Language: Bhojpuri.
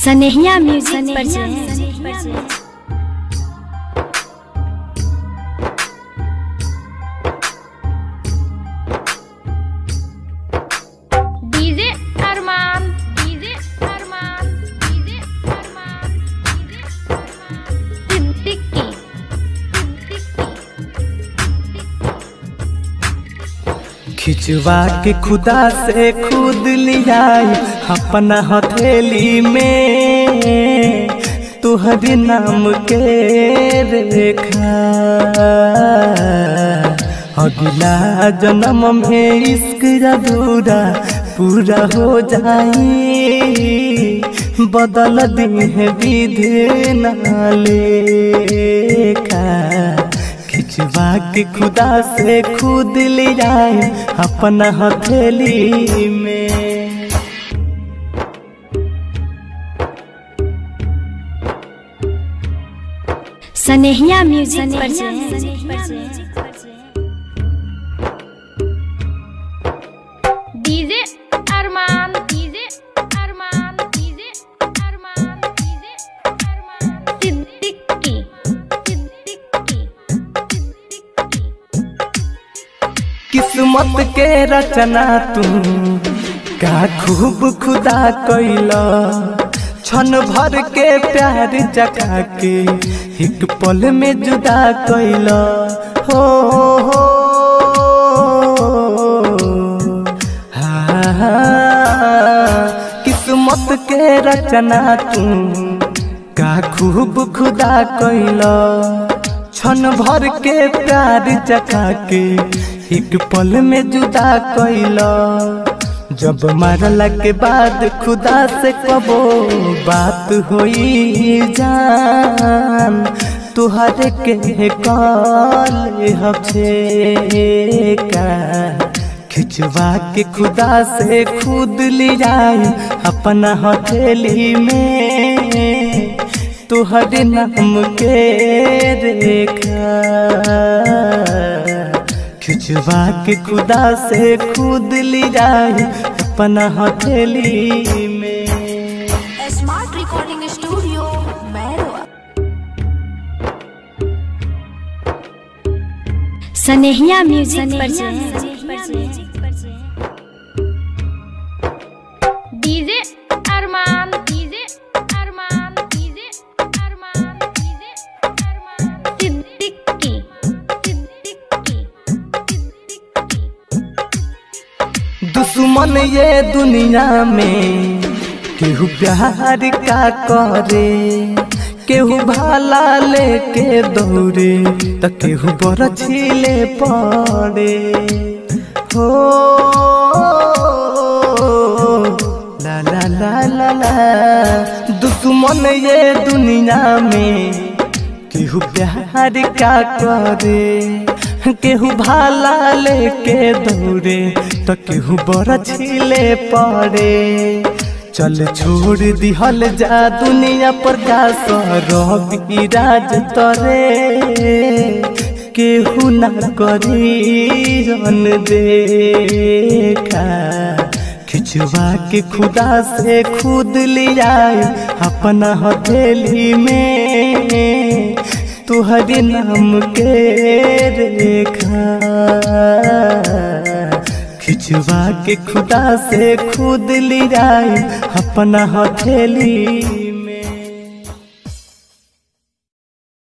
सनेहिया म्यूजिक पर। DJ Arman, DJ Arman, DJ Arman, DJ Arman Siddiqui, Siddiqui. खिंचवा के खुदा से खुद लियाई अपना हथेली में तुहरे नाम के रेखा। अगला जन्म में इश्क अधूरा पूरा हो जाई, बदल दी है विधि ना लेखा। खिंचवा के खुदा से खुद लियाई अपना हथेली में। सनेहिया म्यूजिक पर। DJ Arman, DJ Arman, DJ Arman, DJ Arman Siddiqui, Siddiqui, Siddiqui. किस्मत के रचना तू का खूब खुदा कैला, क्षण भर के प्यार जगा के एक पल में जुदा कैला। हो हो हाँ, किस्मत के रचना तू का खूब खुदा कैला, क्षण भर के प्यार जगा के एक पल में जुदा कैला। जब मरला के बाद खुदा से कबो बात होई जान, तुहरे के कॉल हबे का। खिंचवा के खुदा से खुद लियाई अपना हथेली में तुहरे नाम के रेखा। खिंचवा के खुदा से खुद लियाई अपना हथेली में। Smart recording studio Mairwa. Sanehiya music पर। DJ Arman, DJ Arman, DJ Arman, DJ Arman Siddiqui, Siddiqui, Siddiqui. दुश्मन ये दुनिया में केहू प्यार का करे, केहू भाला लेके दौड़े त केहू बरछी ले पड़े। हो ला ला ला ला ला, दुश्मन ये दुनिया में केहू प्यार का करे, केहू भाला लेके दौड़े त केहू बरछी ले पड़े। चल छोड़ दिहल जा दुनिया पर का रवि राज तरे, केहू ना करी रन देखा। खिंचवा के खुदा से खुद लियाई अपना हथेली में तुहरे नाम के रेखा। खिंचवा के खुदा से खुद लियाई अपना हथेली